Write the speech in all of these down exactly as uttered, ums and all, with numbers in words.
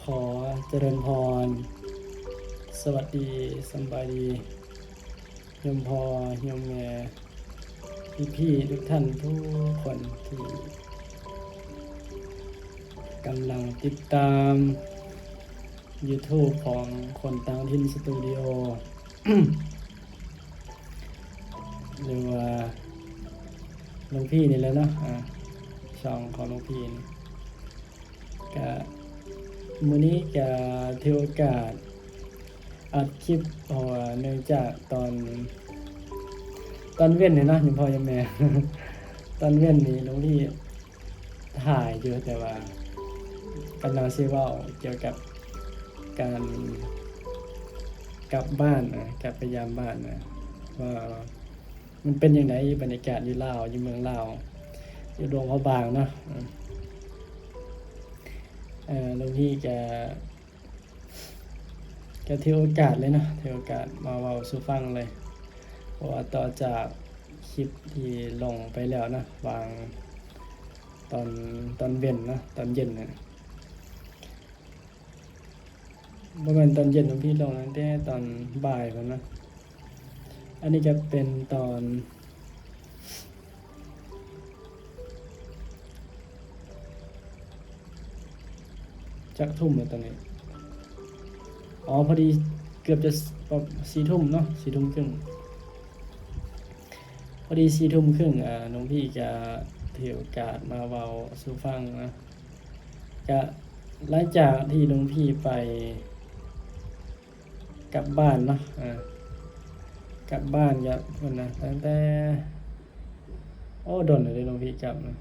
ขอเจริญพร สวัสดี สำบายดี โยมพ่อ โยมแม่ พี่ๆ ทุกท่านทุกคนที่กำลังติดตาม YouTube ของคนต่างถิ่นสตูดิโอ หรือว่าหลวงพี่นี่แหละเนาะ อ่า ช่องของหลวงพี่นี่ ก็มื้อนี้ก็ถือโอกาสอัดคลิป เพราะว่าเนื่องจากตอน ตอนเว็นนี่เนาะ โยมพ่อโยมแม่ ตอนเว็นนี่หลวงพี่ถ่ายอยู่ แต่ว่ากำลังสิเว้าเกี่ยวกับการกลับบ้านนะ กลับไปยามบ้านนะ ว่ามันเป็นจั่งใดบรรยากาศอยู่ลาว อยู่เมืองลาว อยู่หลวงพระบางเนาะ อืม เอ่อ หลวงพี่ก็ ก็ถือโอกาสเลยเนาะ ถือโอกาสมาเว้าสู่ฟังเลย เพราะว่าต่อจากคลิปที่ลงไปแล้วเนาะ วางตอน ตอนเว็นเนาะ ตอนเย็นน่ะ บ่แม่นตอนเย็นหลวงพี่ลงนะ แต่ตอนบ่ายพุ้นนะ อันนี้จะเป็นตอน จักทุ่มแล้วตอนนี้ อ๋อ พอดีเกือบจะ สี่ทุ่มเนาะ สี่ทุ่มครึ่ง พอดีสี่ทุ่มครึ่ง อ่า หลวงพี่ก็ถือโอกาสมาเว้าสู่ฟังนะ ก็หลังจากที่หลวงพี่ไปกลับบ้านเนาะ อ่า กลับบ้านก็พุ้นนะ ตั้งแต่ โอ้ โดนแล้วเด้หลวงพี่กลับนะ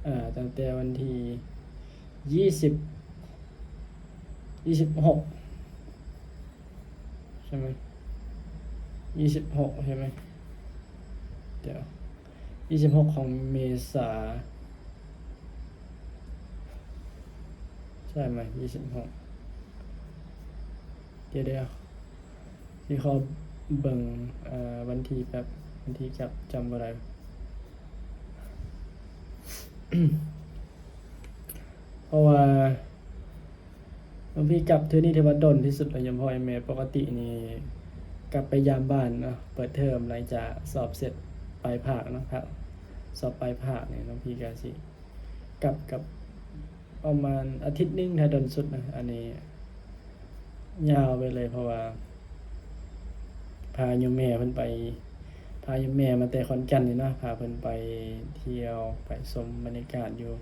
อ่า ตั้งแต่วันที่ยี่สิบ ยี่สิบหก ใช่ไหม ยี่สิบหก ใช่ไหม เดี๋ยว ยี่สิบหก ของเมษา ใช่ไหม ยี่สิบหก เดี๋ยว เดี๋ยว สิขอเบิ่ง เอ่อ วันที่แป๊บ วันที่กลับ จำบ่ได้ เพราะว่าหลวงพี่กลับเทื่อนี้ถือว่าโดนที่สุดแล้ว โยมพ่อโยมแม่ ปกตินี่กลับไปยามบ้านเนาะ เปิดเทอมหลังจากสอบเสร็จปลายภาคเนาะ ภาค สอบปลายภาคนี่หลวงพี่ก็สิกลับ กับประมาณอาทิตย์หนึ่งถ้าโดนสุดนะ อันนี้ยาวไปเลย เพราะว่าพาโยมแม่เพิ่นไป พาโยมแม่มาแต่ขอนแก่นนี่เนาะ พาเพิ่นไปเที่ยว ไปชมบรรยากาศอยู่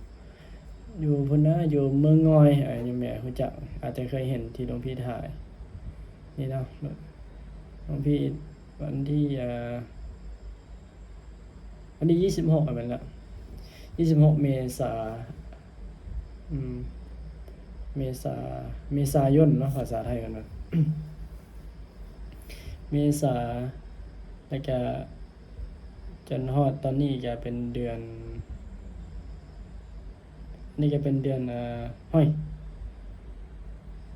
อยู่พุ้นนะ อยู่เมืองงอย อ่า โยมแม่รู้จัก อาจจะเคยเห็นที่หลวงพี่ถ่าย นี่เนาะ หลวงพี่ วันที่ อ่า วันที่ยี่สิบหก อ่ะ แม่นละ ยี่สิบหก เมษา อืม เมษา เมษายนเนาะ ภาษาไทยกันว่า เมษา แล้วก็จนฮอดตอนนี้ก็เป็นเดือน นี่ก็เป็นเดือน เอ่อ ห้อย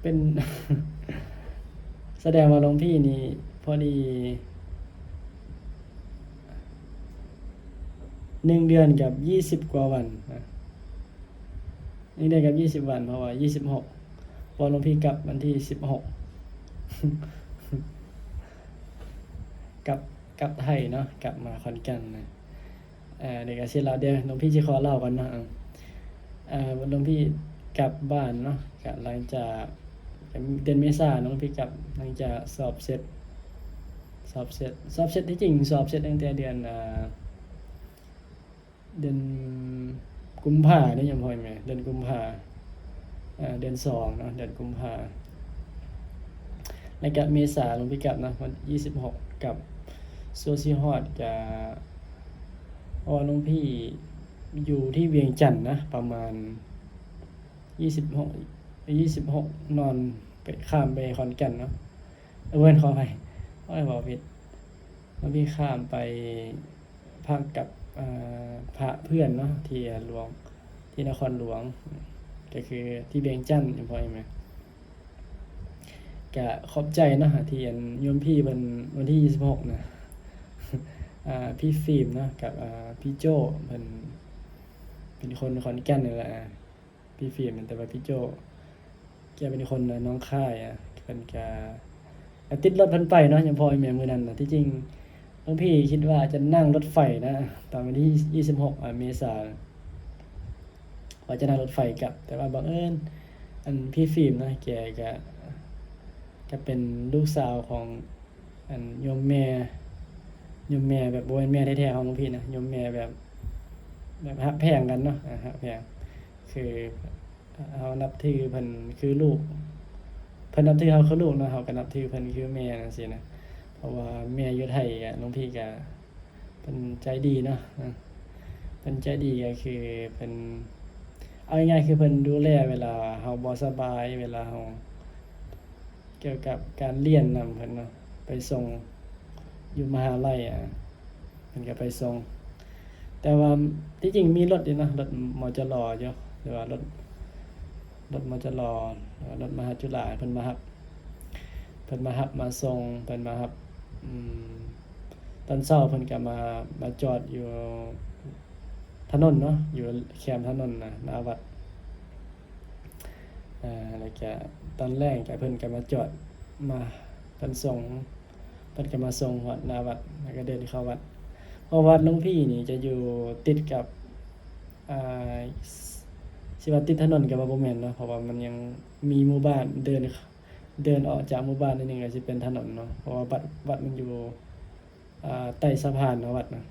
เป็น แสดงว่าหลวงพี่นี่พอดี หนึ่งเดือนกับยี่สิบกว่าวันนะ หนึ่งเดือนกับยี่สิบวัน เพราะว่ายี่สิบหก เพราะหลวงพี่กลับวันที่สิบหก กลับ กลับไทยเนาะ กลับมาขอนแก่นนะ เอ่อ เดี๋ยวก็สิเล่า เดี๋ยวหลวงพี่สิขอเล่าก่อนเนาะ อ่ะ เอ่อ หลวงพี่กลับบ้านเนาะ ก็หลังจาก เดือนเมษาหลวงพี่กลับ หลังจากสอบเสร็จ สอบเสร็จ สอบเสร็จ ที่จริงสอบเสร็จตั้งแต่เดือน อ่า เดือนกุมภาเนี่ย โยมพ่อโยมแม่ เดือนกุมภา อ่า เดือนสองเนาะ เดือนกุมภา แล้วก็เมษาหลวงพี่กลับนะ วันยี่สิบหกกลับ ส่วนสิฮอดก็ เพราะว่าหลวงพี่อยู่ที่เวียงจันทน์นะ ประมาณยี่สิบหก ยี่สิบหก นอนไป ข้ามไปขอนแก่นเนาะ เออ เพื่อน ขออภัย โอ้ย บอกผิด หลวงพี่ข้ามไป พักกับ อ่า พระเพื่อนเนาะ ที่หลวง ที่นครหลวง ก็คือที่เวียงจันทน์ โยมพ่อโยมแม่ ก็ขอบใจเนาะ ที่อันโยมพี่เพิ่นวันที่ยี่สิบหกนะ อ่า พี่ฟิล์มเนาะ กับ อ่า พี่โจ้ เพิ่นเป็นคนขอนแก่นนี่แหละ อ่า พี่ฟิล์ม แต่ว่าพี่โจ แกเป็นคนหนองคายอะ เพิ่นก็ ก็ติดรถเพิ่นไปเนาะ ยามพ้ออีแม่มื้อนั้นน่ะ ที่จริงหลวงพี่คิดว่าจะนั่งรถไฟนะ ตอนวันที่ยี่สิบหก อ่า เมษา ว่าจะนั่งรถไฟกลับ แต่ว่าบังเอิญ อันพี่ฟิล์มนะ แกก็ ก็เป็นลูกสาวของ อันโยมแม่ โยมแม่แบบบ่แม่นแม่แท้ๆของหลวงพี่นะ โยมแม่แบบ แบบฮักแพงกันเนาะ อ่า ฮักแพง คือเฮานับถือเพิ่นคือลูก เพิ่นนับถือเฮาคือลูกเนาะ เฮาก็นับถือเพิ่นคือแม่จั่งซี้นะ เพราะว่าแม่อยู่ไทยอะ หลวงพี่ก็ เพิ่นใจดีเนาะ อ่า เพิ่นใจดีก็คือเพิ่น เอาง่ายๆคือเพิ่นดูแลเวลาเฮาบ่สบาย เวลาเฮา เกี่ยวกับการเรียนนำเพิ่นเนาะ ไปส่งอยู่มหาลัยอะ เพิ่นก็ไปส่ง แต่ว่าที่จริงมีรถอยู่เนาะ รถ มจร อยู่ หรือว่ารถ รถ มจร หรือว่ารถมหาจุฬา เพิ่นมารับ เพิ่นมารับมาส่ง เพิ่นมารับ อืม ตอนเช้าเพิ่นก็มา มาจอดอยู่ถนนเนาะ อยู่แคมถนนนะ หน้าวัด อ่า แล้วก็ตอนแลงก็เพิ่นก็มาจอด มา เพิ่นส่ง เพิ่นก็มาส่งฮอดหน้าวัด แล้วก็เดินเข้าวัด เพราะวัดหลวงพี่นี่จะอยู่ติดกับ อ่า สิว่าติดถนนก็ว่าบ่แม่นเนาะ เพราะว่ามันยังมีหมู่บ้าน เดิน เดินออกจากหมู่บ้านนิดนึงก็สิเป็นถนนเนาะ เพราะว่าวัด วัดมันอยู่ อ่า ใต้สะพานเนาะ วัดนะ